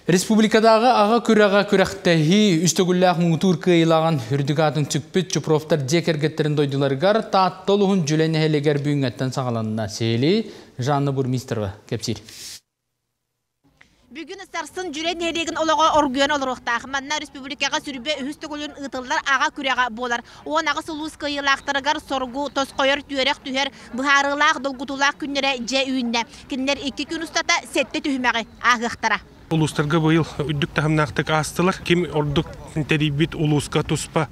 Республикадааҕы аҕа күрэҕэ күрэхтэһии үс төгүллээх муҥутуур кыайыылааҕын үрдүк аатын сүкпүт Чупровтар дьиэ кэргэттэрин дойдуларыгар Таатта улууһун Дьүлэй нэһилиэгэр бүгүҥҥэттэн саҕаланна. Сиһилии Жанна Бурмистрова кэпсиир. Бүгүн сарсын Дьүлэй нэһилиэгин олоҕо оргуйан олоруохтаах. Манна республикаҕа сүрбэ үһүс төгүлүн ыытыллар аҕа күрэҕэ буолар. 18 улуус кыайыылаахтарыгар соргу, тосхойор, түөрэх түһэр, быһаарыылаах, долгутуулаах күннэрэ дьэ үүннэ. Кинилэр икки күн устата сэттэ түһүмэҕи ааһыахтара. Улуустарга быйыл үрдүк таһымнаахтык аастылар. Ким ордук тэрийбит улууска туспа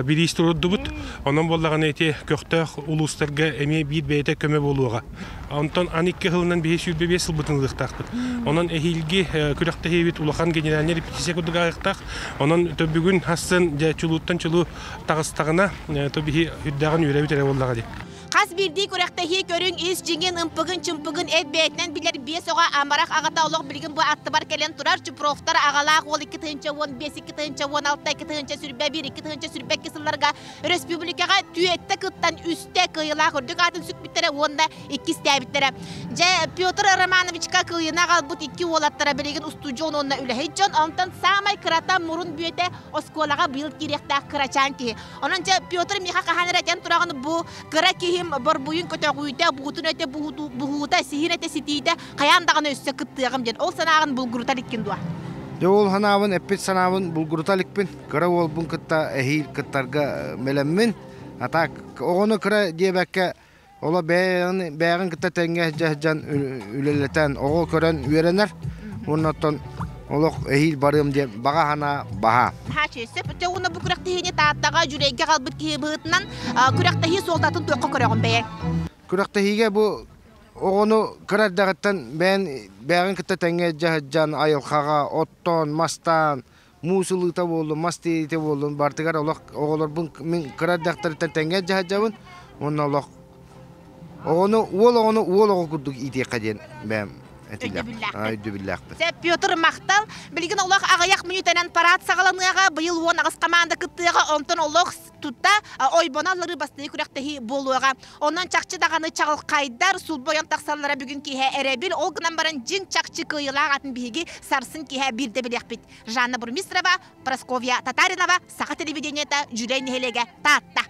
бириис туруордубут. Онон буоллаҕына ити көхтөөх улуустарга эмиэ биир бэйэтэ көмө буолуоҕа. Онтон аны икки сылынан биһи 25 сылбытын ылыахтаахпыт. Онон эһиилги күрэхтэһиибит улахан генеральный репетиция курдук ааһыахтаах. Онон бүгүн хассын дьэ чулууттан чулуу таҕыстаҕына то биһи үрдээҕин үөрэбит эрэ буоллаҕа дии. Хас биирдии күрэхтэһии көрүҥ ис дьиҥин, ымпыгын-чымпыгын эт бэйэтинэн билэр биэс оҕо амарах аҕата олох билигин бу аттыбар кэлэн турар Чупровтар аҕалаах уол 2015, 2016, 2021, 2022 сылларга өрөспүүбүлүкэҕэ түөттэ кыттан үстэ кыайыылаах үрдүк аатын сүкпүттэрэ уонна иккистээбиттэрэ. Дьэ, Петр Романовичка кыайыыны аҕалбыт икки уолаттара билигин устудьуон уонна үлэһит дьон, онтон саамай кырата мурун бүөтэ оскуолаҕа быйыл киириэхтээх кырачаан киһи. Онон дьэ Петр миэхэ хаһан эрэ этэн тураҕын бу кыра киһим борбуйун көтөҕүүтэ, буутун өтө буһуута, сиһин этэ ситиитэ хайаан даҕаны өссө кыттыаҕым диэн. Ол санааҕын булгурута иликкин дуо? Дьэ ол санаабын, эппит санаабын булгурута иликпин. Кыра уолбун кытта эһиил кыттарга бэлэммин. А так оҕону кыра диэбэккэ оло бэйэҕин бэйэҕин кытта тэҥҥэ сылдьан үлэлэтэн оҕо көрөн үөрэнэр уонна оттон олох эһиил барыам диэн баҕа санаа баһаа. Хаачы, сөп. Дьэ уонна бу күрэхтэһиини Тааттаҕа, Дьүлэйгэ хаалбыт киһи быһыытынан күрэхтэһии суолтатын туохха көрөҕүн бэйэҥ? Күрэхтэһиигэ бу оҕону кыра эрдэҕиттэн бэйэн бэйэҕин кытта тэҥҥэ илдьэ сылдьан айылҕаҕа оттоон, мастаан, муус ылыыта буоллун, мас тиэйиитэ буоллун, барытыгар олох оҕолорбун мин кыра эрдэхтэриттэн тэҥҥэ илдьэ сылдьабын уонна олох оҕону уол оҕону уол оҕо курдук иитиэххэ диэн бэйэм өйдөбүллээхпин. Сөп, Петр, махтал. Билигин олох аҕыйах мүнүүтэнэн парад саҕаланыаҕа, быйыл 18 хамаанда кыттыаҕа, онтон олох тута ойбоно алларыы бастакы күрэхтэһии буолуоҕа. Онон чахчы даҕаны чаҕылхайдар сулбойон тахсаллара бүгүн киэһэ эрэбил. Ол гынан баран дьиҥ чахчы кыайыылаах атын биһиги сарсын киэһэ биирдэ билиэхпит. Жанна Бурмистрова, Прасковья Татаринова, Саха телевидениета, Дьүлэй нэһилиэгэ, Таатта.